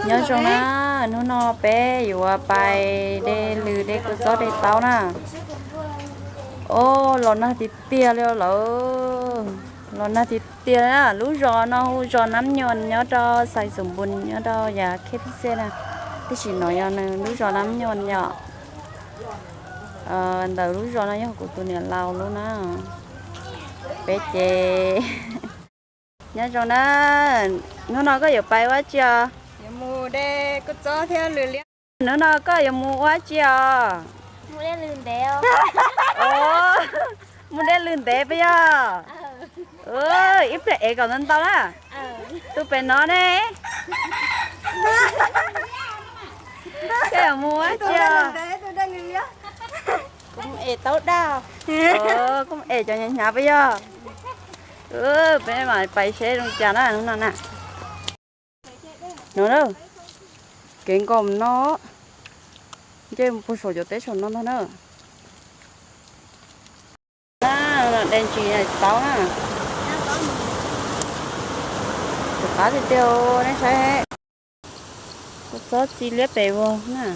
Nyob zoo na, hnub no peb yuav pais de lws de kua txob de taub na. Os, los nag tiag tiag li lawm, los nag tiag tiag na. Lub zos no hu zos Nab Nyuam nyob rau Xais Xoom Npus nyob rau yav Khej Pij Xej na, tiam sis no yog nws lub zos Nab Nyuam yom. Ntawm lub zos no yog kuv tus niam laus lub na. Peb ces nyob zoo na, hnub no koj yuav pais ua tsi os? Hnub no koj yuav mus ua tsi os? Mus de lws ntev peb yog. Ib pliag ev kom ntau ntau na. Tus pem no ne, koj yuav mus ua tsi os? Kuv mus ev taub daj. Kuv mus ev cov hnyav hnyav peb yog. Peb mam pais seb zoo cas na hnub no na. No na, kev nkaum no, nce mus puag saum cov teb saum no ntag na. De ntsis taub na. Rov qab tiag tiag, nej saib. Kua txob txi liab pes vog na.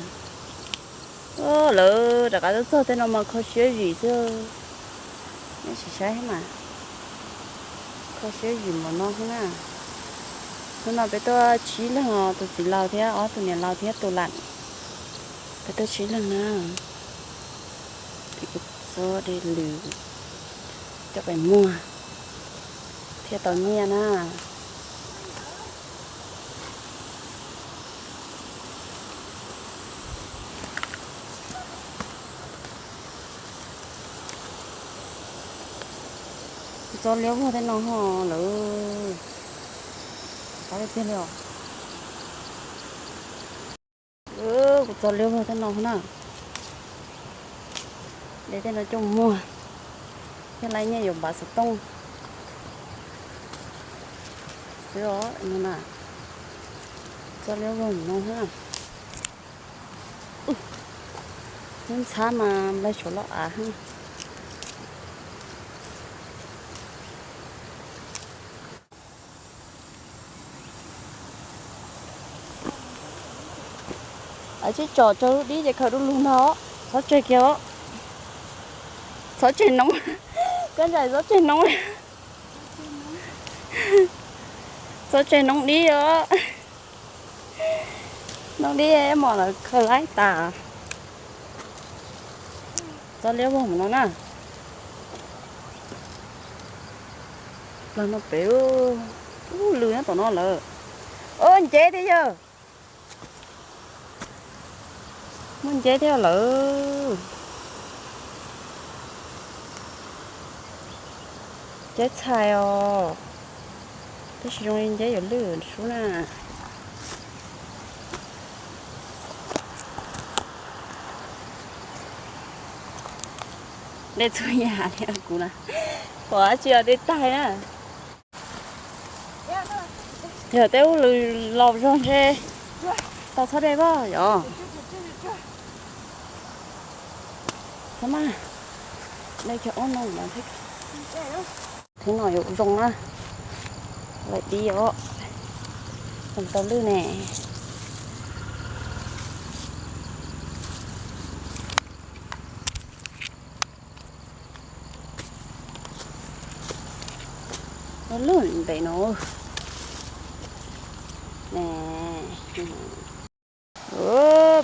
Lawv rov qab tuaj txog tej no mas kho siab zim xwb. Nej sim saib mas, kho siab zim npaum no xwb na. Hnub no peb tuaj tsib leeg os, tus txiv laus thiab ob tug niam laus thiab tus lam. Peb tuaj tsib leeg na. Peb kuj txob de lws coj pais muag thiaj tau nyiaj na. Kuv txob liab vog tej no ho lawm. Qab tiag li os. Kuv txob liab vog tej no na. De tej no coj muag thiaj laib nyiaj yuav npav xov tooj xwb os. Txob liab vog no na. Ntxhab mas nplaig saum loj av. Tsib tsom rau lub dib ces khaws du lug ntag. Txhob tseg kiag os. Txhob tseg noob. Kab ntsais txhob tseg noob. Txhob tseg noob dib os. Noob dib mom lawv khaws laib tas. Txob liab vog mus no na. Plag no pem, ub, lws nyob tom no lawm. Ub, nceb thiab yog. Muaj nceb thiab lawm. Nceb txhais os. Tab sis zoo li nceb yuav lwj sub na. De txhua yam li kuv na. Pom dab tsi los de tag na. Yog tej ub lws laus zog ntshe tau txhob de pab yom. Txhob mas, de cov ub no mas thiab. Thiab no yuav zoo na. Lawm dib os. Tau lwj ne. Lub ntev no ne.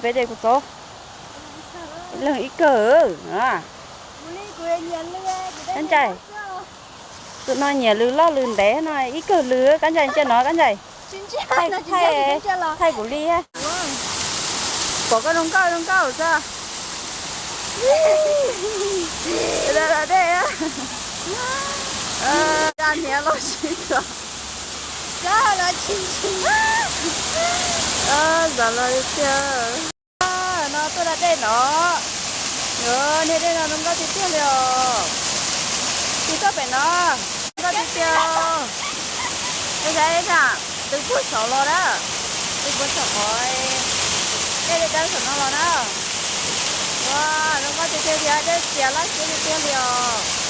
Peb de kuv txob ib leeg ib kawg. Kab ntsais, tus no nyiam lws loj lws ntev no ib kawg lws. Kab ntsais ntsia no kab ntsais. Thaij kuv li. Pom koj zoo nkauj zoo nkauj xwb. Dej, dej, dej. Hniav los tsis txog. Zam los li tiag. No tuaj da dej no. Niag dej no zoo nkauj tiag tiag li os. Tus tuaj pem no zoo nkauj tiag tiag. Ua cas tus puag saud los na, tus puag saum qhov dej dawb saum no los na. Ua, zoo nkauj tiag tiag thiab dej txias laj siab tiag tiag li os.